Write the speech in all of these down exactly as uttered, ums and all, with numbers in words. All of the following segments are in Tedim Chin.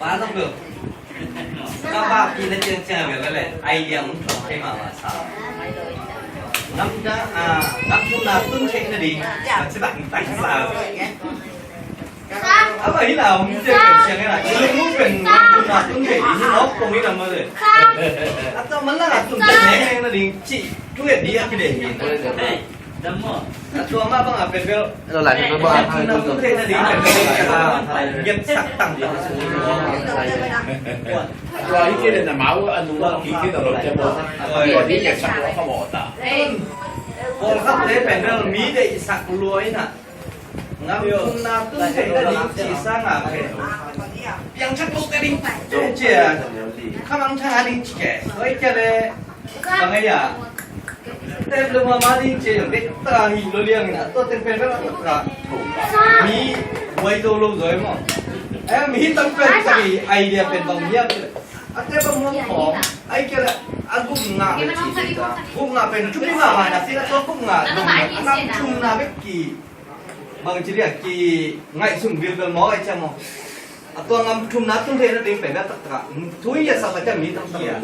Ba lok lo. Ka ba pi na ciang ciang ve le le. Idea hong thong thei mahmah sa. Ngam da, ah, ngam thum na tun thei na ding. Ba ci bak tang sa. A ba hi na hong ciang ciang na. Ci lung mu pen ngam thum na tun thei ding. Hi nok kong hi na ma le. A to man la tun thei neng neng na ding ci. Tu et di a ki de hi. Hey. Tua mah bang a pen bel. Lo lai pen bel bang a pen bel. Ngiat sak tang. Tua hi kei le na mau a nung a ki kei na lo te mo. Tua hi ngiat sak lo ka mo ta. Pawl khat te pen bel mi deih sak lua ina. Ngam thum na tun theih na ding ci sang a pen. Piang thak lo te ding. Cia. Khamang thang a ding ci ke. Oi kei le. Bang a ya. Tep lo ma ma ding ci, dek ta hi lo liang na, to tep pen pen ta. Mi wai to lo zoi mo. Eh, mi tam pen ta hi idea pen bang hiam. A tep bang mo ko. Ai kei la, a gup nga pen ci ta. Gup nga pen, cumi nga ma na, sila to gup nga. Ngam thum na bek ki. Bang ci dia ki ngaihsun bilbel maw ai cia maw. A tua ngam thum na tun theih na ding pen bel taktak a. Tui a sak a cia mi taktak a.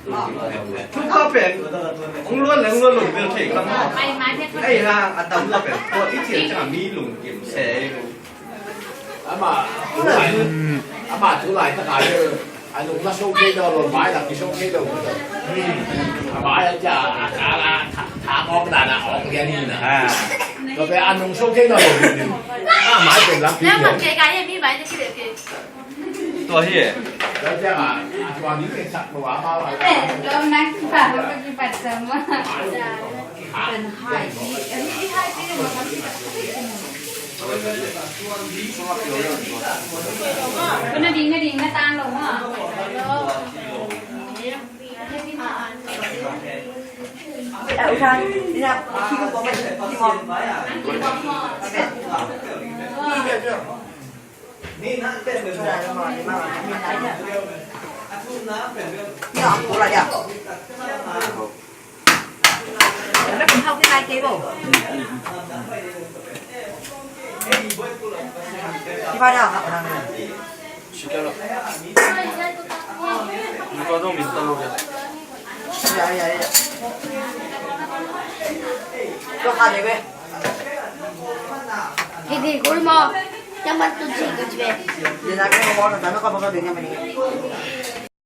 Thupha pen hong luan le hong luan lo bel thei kha maw. Ai hang a tam la pen tua i cia cia mi lungkim se. Ama, ama tu lai ta ka le, a nung na so thei lo lo, mai la ki so thei lo. Ama ya ja, a ka la, tha, tha ngok da na ong ya ni na. Ko pe a nung so thei lo lo. A mai pen la ki. Tua hi e. Ya ja, a tua ni ke sak lo a ma. Eh, lo nang sa lo ki pat sa ma. Pen hai ni, a ni hai ni ma. Ko na ding, na ding, na tang lo ma. Hidi gul mo. Yang man tu ji gul ji be.